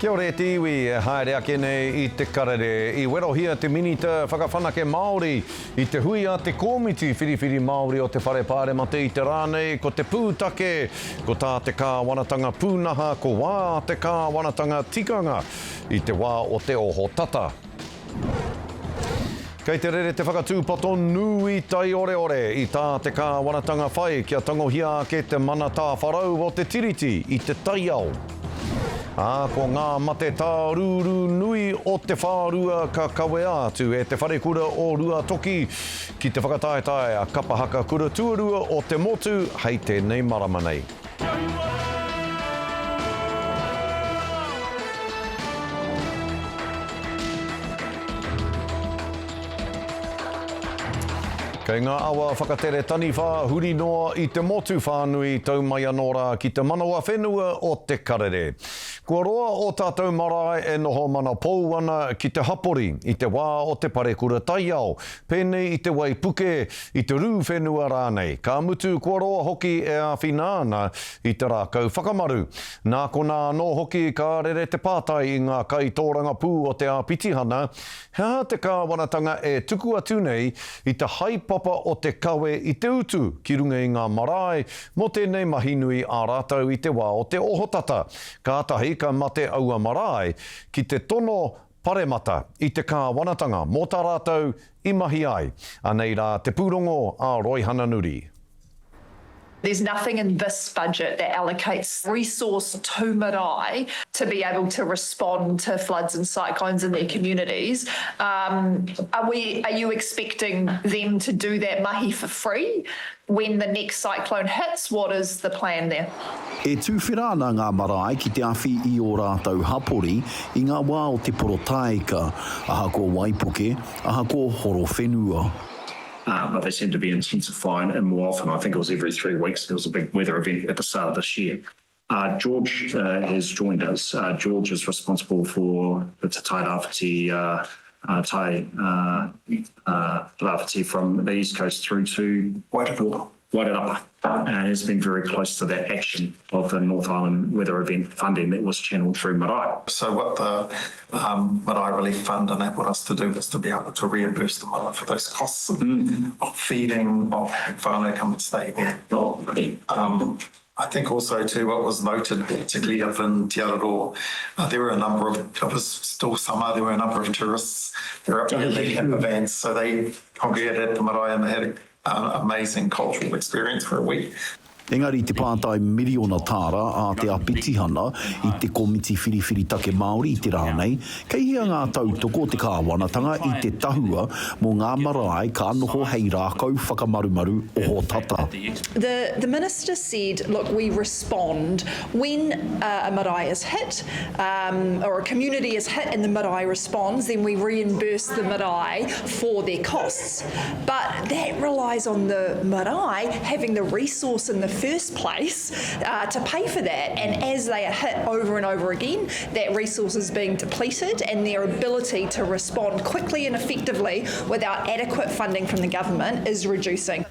Kia ora e te iwi e haere ake nei i te karere. I werohia te Minita Whakawhanake Māori i te hui a te Kōmiti Whiriwhiri Māori o te Whare Pāremata i te rā nei ko te pūtake, ko tā te kāwanatanga pūnaha, ko wā te kāwanatanga tikanga i te wā o te ohotata. Kei te rere te whakatūpato nui taioreore i tā te kāwanatanga whai kia tangohia ake te mana tāwharau o te Tiriti i te taiao. Ā, ko ngā mate tārūrū nui o te whārua ka kawea atu e Te Wharekura o Ruatoki ki te whakataetae a Kapa Haka Kura Tuarua o te motu hei tēnei marama nei. Kei ngā awa whakatere taniwha huri noa i te motu whānui tau mai anō rā ki te manawa whenua o Te Karere. Kua roa ō tātou marae e noho mana pou ana ki te hapori i te wā o te parekura taiao, pēnei i te waipuke, i te rū whenua rānei, ka mutu kua roa hoki e āwhina ana i te rākau whakamaru. Nā konā anō hoki ka rere te pātai i ngā kaitōrangapū o te āpitihana, he aha te kāwanatanga e tuku atu nei i te haepapa o te kawe i te utu ki runga i ngā marae mō tēnei mahi nui ā rātou i te wā o te ohotata, kātahi ka mate aua marae ki te tono Paremata i te kāwanatanga mō tā rātou i mahi ai. Anei rā te pūrongo a Roihana Nuri. There's nothing in this budget that allocates resource to marae to be able to respond to floods and cyclones in their communities. Um, are we, are you expecting them to do that mahi for free? When the next cyclone hits, what is the plan there? E tuwhera ana ngā marae ki te awhi i ō rātou hapori i ngā wā o te porotāika, ahakoa waipuke, ahakoa horo whenua. But they seem to be intensifying and more often, I think it was every three weeks there was a big weather event at the start of this year. George has joined us. George is responsible for the Te Tai Rāwhiti, Tai Rāwhiti from the East Coast through to Wairarapa. Wairarapa, and has been very close to that action of the North Island weather event funding that was channeled through marae. So what the um, Marae Relief Fund enabled us to do was to be able to reimburse the mana for those costs mm. of feeding, of having whānau come and stay there. Um, I think also too what was noted, particularly up in Te Araroa, uh, there were a number of, it was still summer, there were a number of tourists they were up there in their camper vans, so they congregated at the marae and they had an amazing cultural experience for a week. Engari te pātai miriona tāra a te Apitihana i te Komiti Whiriwhiri Take Māori i te rā nei, kei hea ngā tautoko o te kāwanatanga i te tahua mō ngā marae ka noho hei rākau whakamarumaru ohotata? The the minister said, look, we respond when a marae is hit um, or a community is hit and the marae responds, then we reimburse the marae for their costs. But that relies on the marae having the resource in the first place uh, to pay for that. And as they are hit over and over again, that resource is being depleted and their ability to respond quickly and effectively without adequate funding from the government is reducing.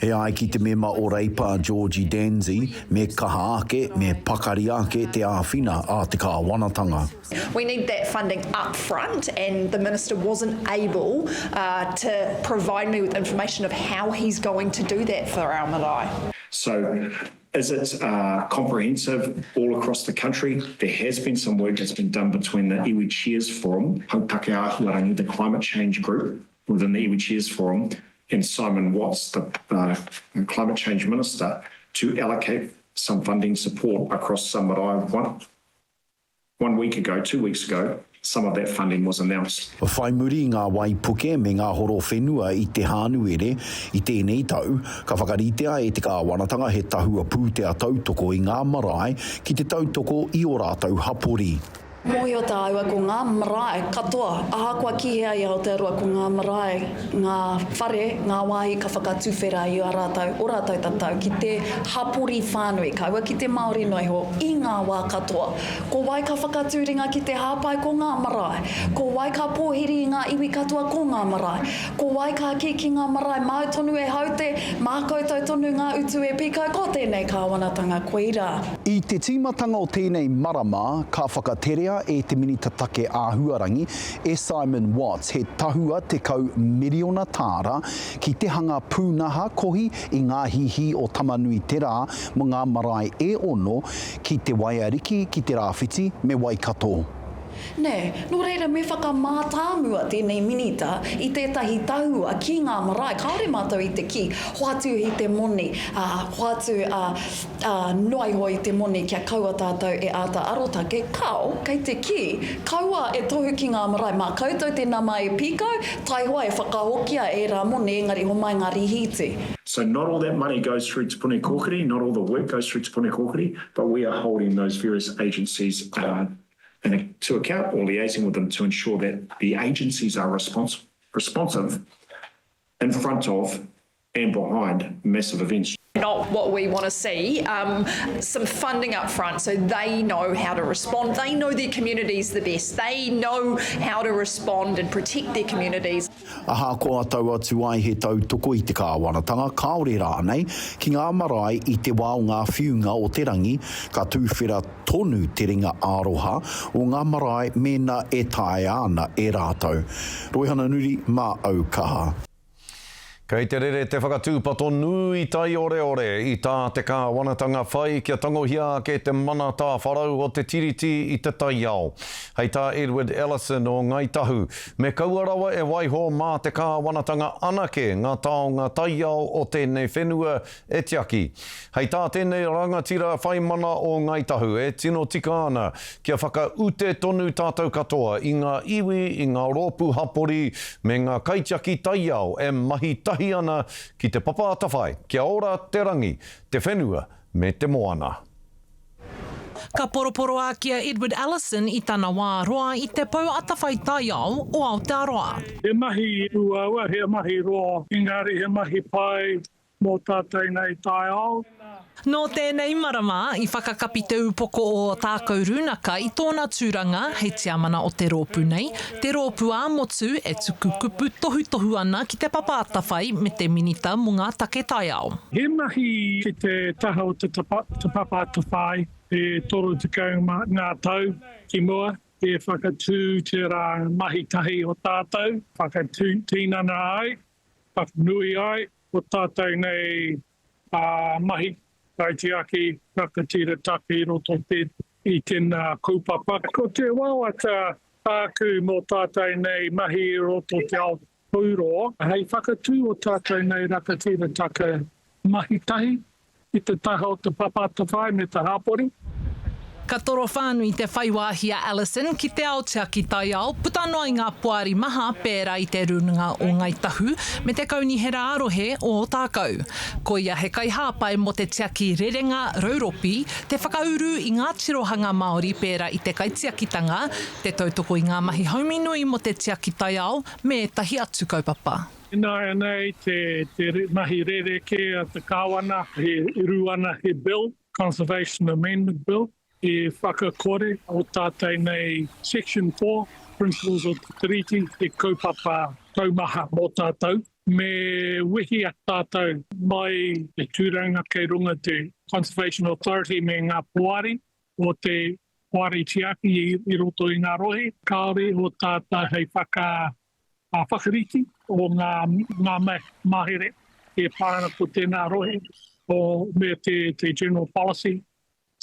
E ai ki te mema o Reipa Georgie Danzy, me kaha ake, me pakari ake te āwhina a te kāwanatanga. We need that funding up front and the Minister wasn't able to provide me with information of how he's going to do that for our marae. So is it comprehensive all across the country? There has been some work that's been done between the Iwi Chairs Forum, Hautake Āhuarangi, the climate change group within the Iwi Chairs Forum, and Simon Watts, the uh, climate change minister, to allocate some funding support across some marae. One, one week ago, two weeks ago, some of that funding was announced. Whai muri i ngā waipuke me ngā horo whenua i te Hānuere i tēnei tau, ka whakaritea e te kāwanatanga he tahua pūtea tautoko i ngā marae ki te tautoko i ō rātou hapori. Mōhio tāua ko ngā marae katoa, ahakoa ki hea i Aotearoa ko ngā marae, ngā whare, ngā wāhi ka whakatuwhera i a rātou, o rātou tatau ki te hapori whānui, kaua ki te Māori noa iho, i ngā wā katoa. Ko wai ka whakatū ringa ki te hāpai ko ngā marae. Ko wai ka pōhiri i ngā iwi katoa ko ngā marae. Ko wai ka kī ki ngā marae māu tonu e haute, mā koutou tonu ngā utu e pīkau ko tēnei kāwanatanga koirā. I te tīmatanga o tēnei marama, ka whakaterea e te Minita Take Āhuarangi, e Simon Watts, he tahua 10 miriona tāra ki te hanga pūnaha kohi i ngā hīhī o Tamanuiterā mō ngā marae e ono ki Te Waiariki, ki Te Rāwhiti me Waikato. Nē, nō reira me whakamātāmua tēnei minita i tētahi tahua ki ngā marae, kāore mātou i te kī, hoatu i te moni, ā, hoatu, ā, ā, noa iho i te moni kia kaua tātou e āta arotake, kāo, kei te kī, kaua e tohu ki ngā marae, mā koutou te nama e pīkau, taihoa e whakahokia ērā moni engari homai ngā rīhīti. So not all that money goes through Te Puni Kōkiri, not all the work goes through Te Puni Kōkiri, but we are holding those various agencies to account or liaising with them to ensure that the agencies are responsive in front of and behind massive events. Not what we want to see. Um, some funding up front so they know how to respond. They know their communities the best. They know how to respond and protect their communities. Ahakoa tau atu ai he tautoko i te kāwanatanga, kāore rānei, ki ngā marae i te wā o ngā whiunga o te rangi, ka tūwhera tonu te ringa aroha o ngā marae mēnā e taea ana e rātou. Roihana Nuri, mā au kaha. Kei te rere te whakatūpato nui taioreore i tā te kāwanatanga whai kia tangohia ake te mana tāwharau o te Tiriti i te taiao. Hei tā Edward Ellison o Ngāi Tahu, me kaua rawa e waiho mā te kāwanatanga anake ngā taonga taiao o tēnei whenua e tiaki. Hei tā tēnei rangatira whai mana o Ngāi Tahu, e tino tika ana kia whakaute tonu tātou katoa i ngā iwi, i ngā rōpū hapori me ngā kaitiaki taiao e mahi tahi ana ki Te Papa Atawhai kia ora te rangi, te whenua me te moana. Ka poroporoāki a Edward Ellison i tana wā roa i te Pou Atawhai Taiao o Aotearoa. He mahi uaua, he mahi roa, engari he mahi pai Mō tātou nei taiao. Nō tēnei marama i whakakapi te upoko o Ōtākou Rūnaka i tōna tūranga hei tiamana o te rōpū nei, te rōpū ā-motu e tuku kupu tohutohu ana ki Te Papa Atawhai me te Minita mō ngā Take Taiao. He mahi ki te taha o Te Papa Atawhai e 30 ngā tau ki mua, e whakatū tērā mahi tahi o tātou, whakatinana ai, whakanui ai ko tātou nei mahi kaitiaki rakatira take i roto i tēnā kaupapa. Ko te wawata tāku mō tātou nei mahi i roto te ao tauroa, hei whakatū o tātou nei rakatira take mahi tahi i te taha o Te Papa Atawhai me te hapori. Ka toro whānui te whai wāhi a Ellison ki te ao tiaki taiao puta noa i ngā poari maha pērā i te Rūnanga o Ngāi Tahu me te Kaunihera ā-Rohe o Ōtākou. Ko ia he kaihāpai mō te tiaki rerenga rauropi, te whakauru i ngā tirohanga Māori pērā i te kaitiakitanga, te tautoko i ngā mahi haumi nui mō te tiaki taiao me ētahi atu kaupapa. Ināianei te mahi rerekē a te Kāwana, he uru ana he bill, Conservation Amendment Bill, e whakakore o tātou nei Section 4, Principles o te Tiriti, he kaupapa taumaha mō tātou. Me wehi a tātou mai te tūranga kei runga te Conservation Authority me ngā poari o te Poari Tiaki i roto i ngā rohe, kāore o tātou hei whaka whakarite o ngā ngā mahere e pā ana ko tēnā rohe o me te te General Policy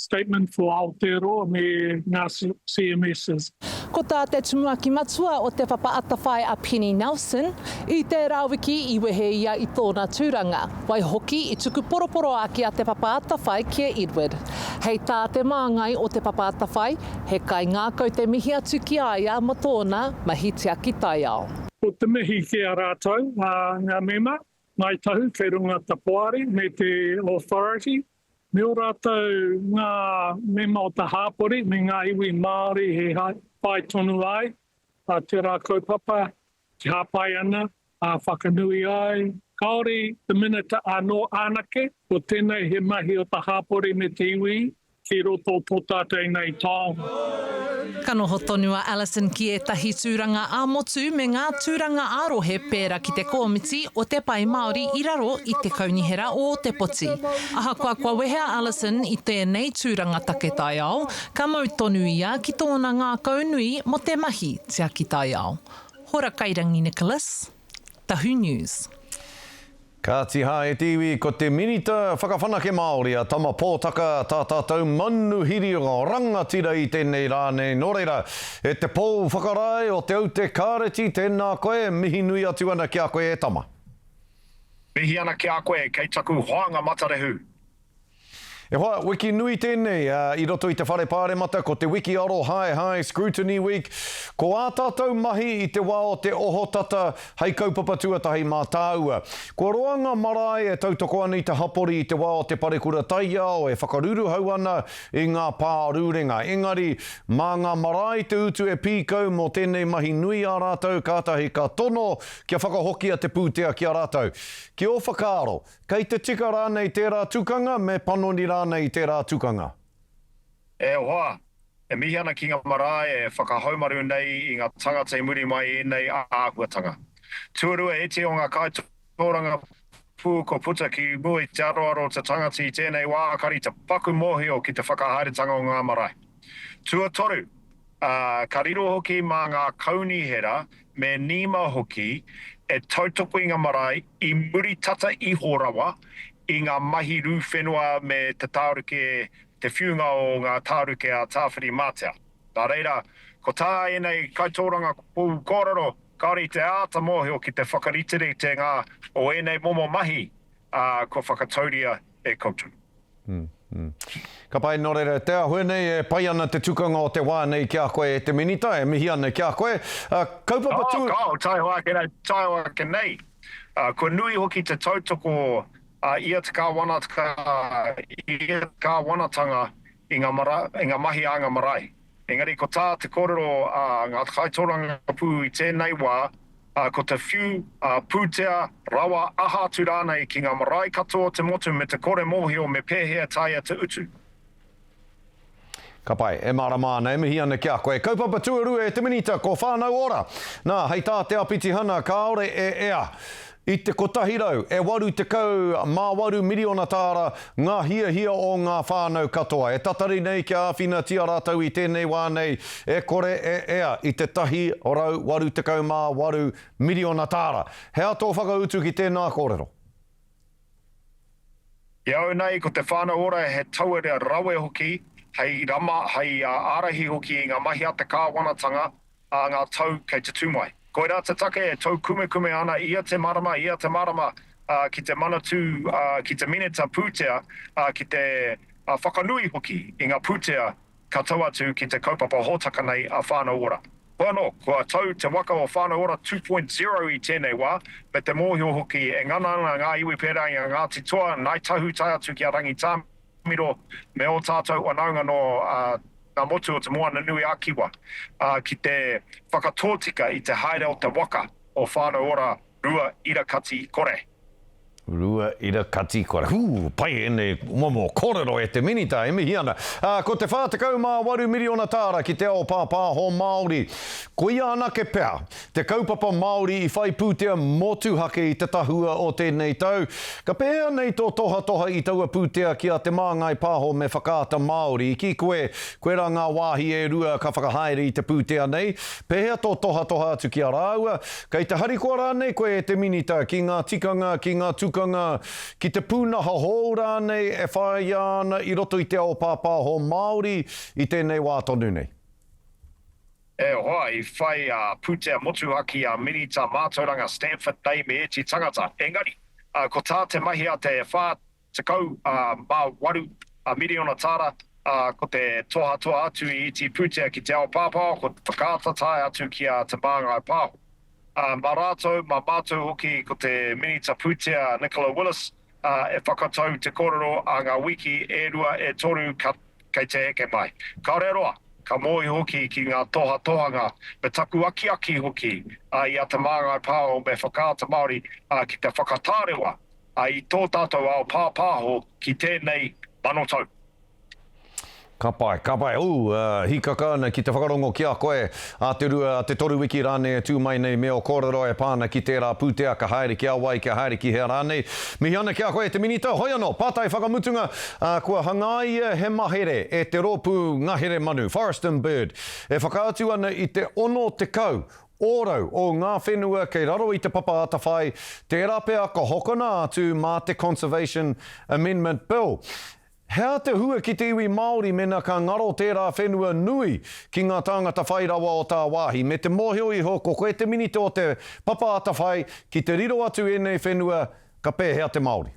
Statement for Aotearoa me ngā CMSs. Ko tā te Tumuaki Matua o Te Papa Atawhai a Penny Nelson, i tērā wiki i wehe ia i tōna tūranga, waihoki i tuku poroporoāki a Te Papa Atawhai ki a Edward. Hei tā te māngai o Te Papa Atawhai, He kaingākau te mihi atu ki a ia mō tōna mahi tiaki taiao. Ko te mihi ki a rātou, ngā mema, Ngāi Tahu kei runga te poari me te authority, me ō rātou ngā mema o te hāpori me ngā iwi Māori he whai tonu ai tērā kaupapa. Te hāpai ana, ā, whakanui ai. Kāore te Minita anō anake, ko tēnei he mahi o te hāpori me te iwi ki roto o tō tātou nei taonga. Ka noho tonu a Alison ki ētahi tūranga ā-motu me ngā tūranga ā-rohe pērā ki te Kōmiti o Te Pae Māori i raro i te Kaunihera o Ōtepoti. Ahakoa kua wehe a Alison i tēnei tūranga take taiao, ka mau tonu ia ki tōna ngākaunui mō te mahi tiaki taiao. Hora Kairangi Nicholas, Tahu News. Kāti hā e te iwi, ko te Minita Whakawhanake Māori a Tama Pōtaka tā tātou manuhiri rangatira i tēnei rā nei. Nō reira, e te pou whakarae o Te Aute Kāreti, tēnā koe, mihi nui atu ana ki a koe e tama. Mihi ana ki a koe, kei taku hoanga matarehu. E hoa, wiki nui tēnei i roto i te Whare Pāremata, ko te wiki arohaehae, Scrutiny Week. Ko ā tātou mahi i te wā o te ohotata hei kaupapa tuatahi mā tāua. Kua roa ngā marae e tautoko ana i te hapori i te wā o te parekura taiao e whakaruruhau ana i ngā pārurenga. Engari, mā ngā marae te utu e pīkau mō tēnei mahi nui a rātou kātahi ka tono kia whakahokia te pūtea ki a rātou. Ki ō whakaaro, Kei te tika rānei tērā tukanga, me panoni rānei i tērā tukanga? E hoa, e mihi ana ki nga marae e whakahaumaru nei i nga tangata i muri mai i enei āhuatanga. Tuarua iti o nga kaitōrangapū kua puta ki mua i te aroaro o te tangata i tēnei wā kari te paku mōhio ki te whakahaeretanga o nga marae. Tuatoru, ā, ka riro hoki mā ngā kaunihera me NEMA hoki e tautoko i ngā marae i muri tata iho rawa i ngā mahi rū whenua me te tāruke, te whiunga o ngā tāruke a Tāwhirimātea. Nā reira, ko tā ēnei kaitōrangapū kōrero, kāore i te āta mōhio ki te whakariteritenga o ēnei momo mahi, ā, kua whakatauria e koutou. Ka pai, nō reira, te āhua nei e pai ana te tukanga o te wā nei ki a koe e te Minita, e mihi ana ki a koe. Kaupapa tu... Oh, kao, taihoa ake nei, taihoa ake nei. Kua nui hoki te tautoko a ia te kāwanatanga, ia te kāwanatanga i ngā mara, i ngā mahi a ngā marae. Engari ko tā te kōrero a ngā kaitōrangapū i tēnei wā, ko te whiu pūtea, rawa, aha atu rānei ki ngā marae katoa o te motu me te kore mōhio me pēhea taea te utu. Ka pai, e mārama ana, e mihi ana ki a koe. Kaupapa tuarua e te Minita, ko Whānau Ora. Nā, hei tā te Apitihana, kāore e ea I te 100, e 88 miriona tāra ngā hiahia o ngā whānau katoa e tatari nei kia āwhinatia rātou i tēnei wā nei e kore e ea i te 188 miriona tāra. He aha tō whakautu ki tēnā kōrero? Ki au nei, ko te Whānau Ora he tauira rawe hoki hei rama, hei ārahi hoki i ngā mahi a te kāwanatanga ā ngā tau kei te tū mai. Koirā te take e taukumekume ana ia te marama, ia te marama ki te Manatū, ki te Minita Pūtea, ki te whakanui hoki i ngā pūtea ka tau atu ki te kaupapa hōtaka nei a Whānau Ora. Hoi anō, kua tau te waka o Whānau Ora 2.0 i tēnei wā, me te mōhio hoki e ngana ana ngā iwi pērā i a Ngāti Toa, Ngāi Tahu tae atu ki a Rangitāne, Miro me ō tātou whanaunga nō ngā motu o Te Moana-nui-a-Kiwa ki te whakatōtika i te haere o te waka o Whānau Ora Rua Ira Kati Kore. Rua Ira Kati Kore. Hū, pai ēnei momo kōrero e te Minita, e mihi ana. Ko te 48 miriona tāra ki te ao pāpāho Māori. Koia anake pea Te kaupapa Māori i whai pūtea motuhake i te tahua o tēnei tau. Ka pēhea nei tō tohatoha i taua pūtea ki a Te Māngai Pāho me Whakaata Māori? I kī koe, koirā ngā wāhi e rua ka whakahaere i te pūtea nei. Pēhea tō tohatoha atu ki a rāua? Kei te harikoa rānei koe e te Minita ki ngā tikanga, ki ngā tukanga, ki te pūnaha hou rānei e whāia ana i roto i te ao pāpāho Māori i tēnei wā tonu nei? E hoa, i whai a Pūtea Motuhake a Minita Mātauranga Stanford Day me ēti tangata. Engari, ko tā te mahi a te 48 miriona tāra, ko te tohatoha atu i iti pūtea ki te ao pāpāho, ko te whakaata tae atu ki a Te Māngai Pāho. Mā rātou, mā mātou hoki ko te Minita Pūtea Nicola Willis e whakatau te kōrero a ngā wiki e rua e toru ka kei te heke mai. Kāore roa, ka mōhio hoki ki ngā tohatohanga me taku akiaki hoki i a Te Māngai Pāho me Whakaata Māori ki te whakatārewa i tō tātou ao pāpāho ki tēnei manotau. Ka pai, ka pai. Ooh, hīkaka ana ki te whakarongo ki a koe a te rua, a te toru wiki rānei e tū mai nei me ō kōrero e pā ana ki tērā pūtea ka haere ki a wai, kia haere ki hea rānei. Mihi ana ki a koe e te Minita. Hoi anō, pātai whakamutunga, kua hangaia he mahere e te rōpū ngahere manu, Forest and Bird, e whakaatu ana i te 60 ōrau o ngā whenua kei raro i Te Papa Atawhai, tērā pea ka hokona atu mā te Conservation Amendment Bill. He aha te hua ki te iwi Māori mēnā ka ngaro tērā whenua nui ki ngā tāngata whai rawa o tāwāhi, me te mōhio iho ko koe te minita o Te Papa Atawhai, ki te riro atu ēnei whenua, ka pēhea te Māori?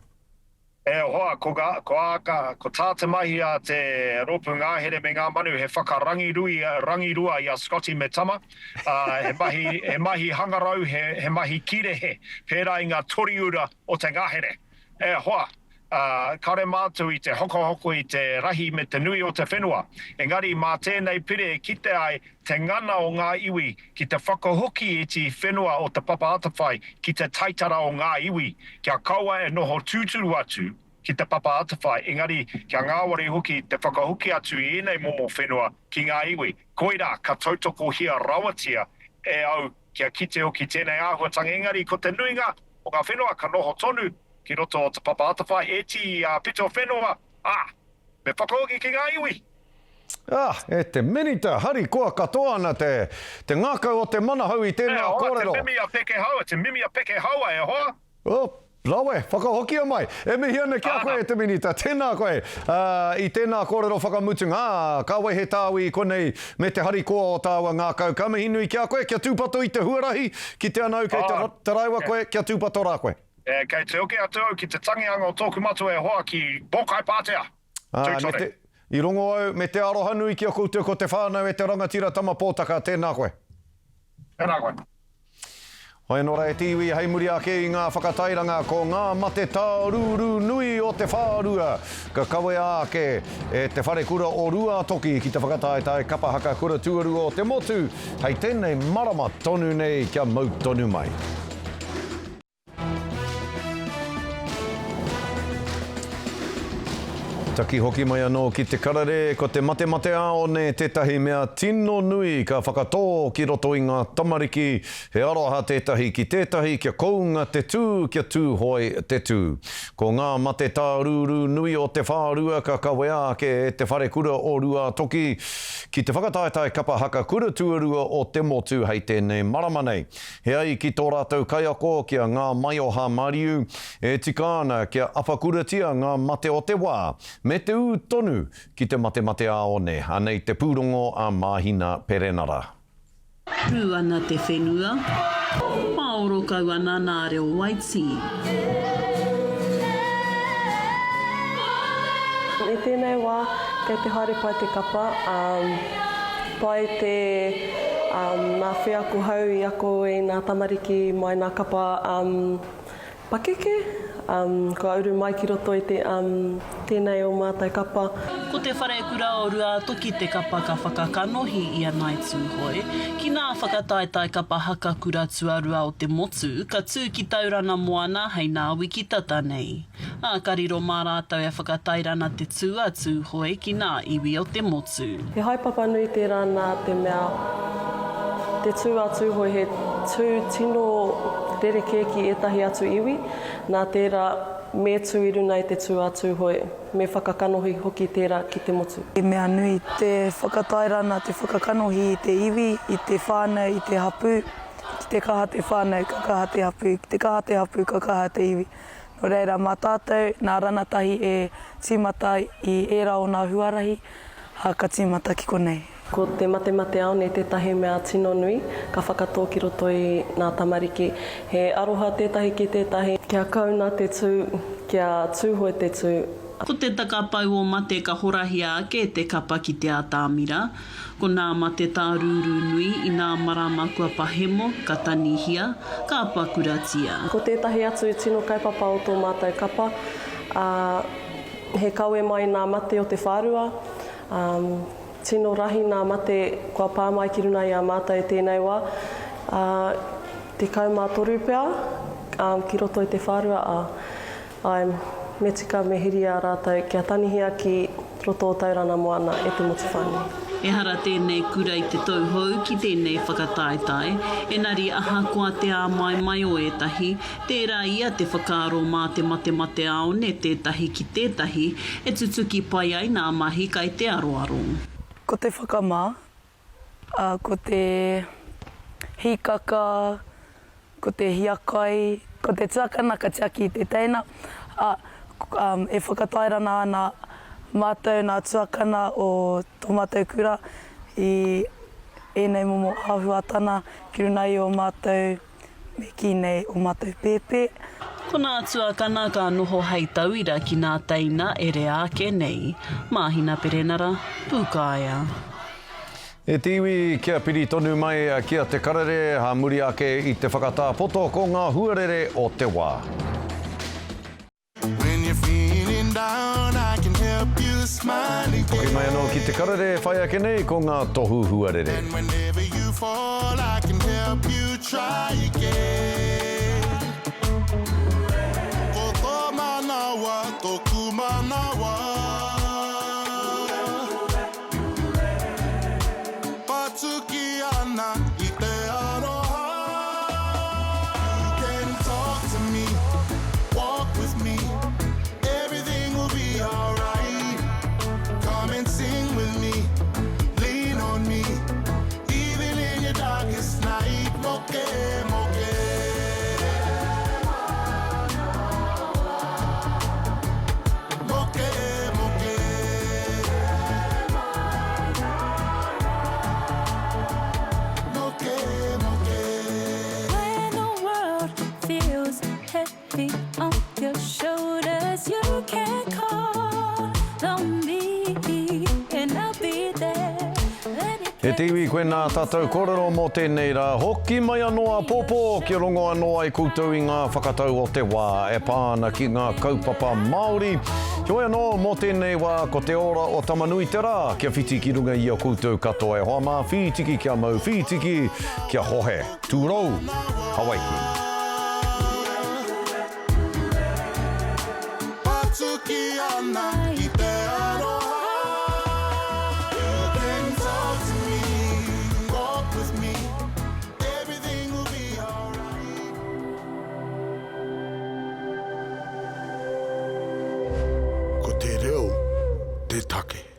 E hoa, ko ngā, ko ā, ka, ko tā te mahi a te Rōpū Ngāhere me Ngā Manu he whakarangirui, rangirua i a Scotty me Tama, ā, he mahi, he mahi hangarau, he, he mahi kīrehe, pērā i ngā toriura o te ngahere. E hoa, ā, kāore mātou i te hokohoko i te rahi me te nui o te whenua, engari mā tēnei pire e kite ai te ngana o ngā iwi ki te whakahoki i te whenua o Te Papa Atawhai ki te taitara o ngā iwi, kia kaua e noho tūturu atu ki Te Papa Atawhai, engari kia ngāwari hoki te whakahoki atu i ēnei momo whenua ki ngā iwi. Koirā ka tautokohia rawatia e au kia kite hoki tēnei āhuatanga, engari ko te nuinga o ngā whenua ka noho tonu ki roto o Te Papa Atawhai, ēti i ā pito whenua, ā, me whakahoki ki ngā iwi. Ā, e te Minita, harikoa katoa ana te, te ngākau o te manahau i tēnā E hoa, kōrero. te mimi a Pekehaua, te mimi a Pekehaua, e hoa. Oh, rawe, whakahokia mai. E mihi ana ki a koe e te Minita, tēnā koe, ā, i tēnā kōrero whakamutunga, ā, ka wehe tāu i konei me te harikoa o tāua ngākau. Ka mihi nui ki a koe, kia tūpato i te huarahi, kite ana au kei te taraiwa koe, kia tūpato rā koe. E, kei te oke atu au ki te tangihanga o tōku matua e hoa ki Mōkai Pātea. Ā, me te, i rongo au, me te aroha nui ki a koutou ko te whānau e te rangatira Tama Pōtaka, tēnā koe. Tēnā koe. Hoi anō rā e te iwi, hei muri ake i ngā whakatairanga ko ngā mate tārūrū nui o te whārua ka kawea ake e Te Wharekura o Rūātoki ki te whakataetae kapa haka kura tuarua o te motu hei tēnei marama tonu nei kia mau tonu mai. Taki hoki mai anō ki te karere, ko te matemate-ā-one tētahi mea tino nui ka whakatō ki roto i ngā tamariki, he aroha tētahi ki tētahi kia kounga te tū, kia tūhoe te tū. Ko ngā mate tārūrū nui o te whārua ka kawea ake e Te Wharekura o Ruātoki ki te whakataetae kapa haka kura tuarua o te motu hei tēnei marama nei. He ai ki tō rātou kaiako ki a Ngā Maioha Mariu, e tika ana kia apakuratia ngā mate o te wā, me te ū tonu ki te matemate-ā-one. Anei te pūrongo a Māhina Perenara. Pū ana te whenua, pāoro kau ana nā reo waitī. I tēnei wā, kei te haere pai te kapa, ā, pai te, ā, nā wheako hou i ako i nā tamariki mai nā kapa, ā, pakeke, ā, kua uru mai ki roto i te, ā, tēnei o mātou kapa. Ko Te Wharekura o Ruātoki te kapa ka whakakanohi i a Ngāi Tūhoe ki nā whakataetae kapa haka kura tuarua o te motu ka tū ki Tauranga Moana hei nā wiki tata nei. Ā, ka riro mā rātou e whakatairana te tū a Tūhoe ki nā iwi o te motu. He haepapa nui tērā nā te mea te tū a Tūhoe he tū tino rerekē ki ētahi atu iwi, nā tērā me tū i runa i te tū a Tūhoe, me whakakanohi hoki tērā ki te motu. He mea nui te whakatairana, te whakakanohi i te iwi, i te whānau, i te hapū. Ki te kaha te whānau, ka kaha te hapū, ki te kaha te hapū, ka kaha te iwi. Nō reira, mā tātou, nā ranatahi e tīmata i ērā o nā huarahi, ā, ka tīmata ki konei. Ko te matemateaone tētahi mea tino nui ka whakatō ki roto i nā tamariki. He aroha tētahi ki tētahi. Kia kauna te tū, kia tūhoe te tū. Ko te takapau o mate ka horahia ake te kapa ki te atamira. Ko nā mate tārūrū nui i nā marama kua pahemo, ka tanihia, ka apakuratia. Ko tētahi atu tino kaupapa o tō mātou kapa, ā, he kawe mai nā mate o te whārua, ā, tino rahi nā mate kua pā mai ki runa i a mātou i tēnei wā, ā, 13 pea, ā, ki roto i te whārua, ā, Āe, me tika me heri a rātou kia tanihia ki roto o Taurana Moana e te motu whānui. Ehara tēnei kura i te tauhou ki tēnei whakataetae, enari ahakoa te āmaimai o ētahi, tērā ia te whakaaro mā te matemateāone tētahi ki tētahi e tutuki pai ai nā mahi kai te aroaro. Ko te whakamā, ā, ko te hīkaka, ko te hiakai, ko te tuakana ka tiaki i te teina, ā, e whakatairana ana mātou nā tuakana o tō mātou kura i ēnei momo āhuatana ki runa i ō mātou, me kī nei, ō mātou pēpē. Ko nā tuakana ka noho hei tauira ki nā teina e rea ake nei. Māhina Perenara, Pūkaea. E te iwi, kia piri tonu mai ki a Te Karere, ha muri ake i te whakatā poto ko ngā huarere o te wā. Hoki mai anō ki Te Karere e whai ake nei ko ngā tohu huarere. Ko tō manawa, tōku manawa. Patuki ana i te aroha. You can talk to me, walk with me, everything will be alright. Come and sing with me, lean on me, even in your darkest night. Moke, moke. Moke, moke. Moke, moke. When the world feels heavy on your shoulders, you can call on me and I'll be there. E te iwi, koinā tātou kōrero mō tēnei rā. Hoki mai anō āpōpō kia rongo anō ai koutou i ngā whakatau o te wā e pā ana ki ngā kaupapa Māori. Heoi anō, mō tēnei wā, ko te ora o Tamanuiterā kia whiti ki runga i a koutou katoa e hoa mā, whītiki kia mau, whītiki kia hohe. Tūrou, Hawaiki. Patuki ana i te aroha You can talk to me, walk with me Everything will be alright Ko te reo te take.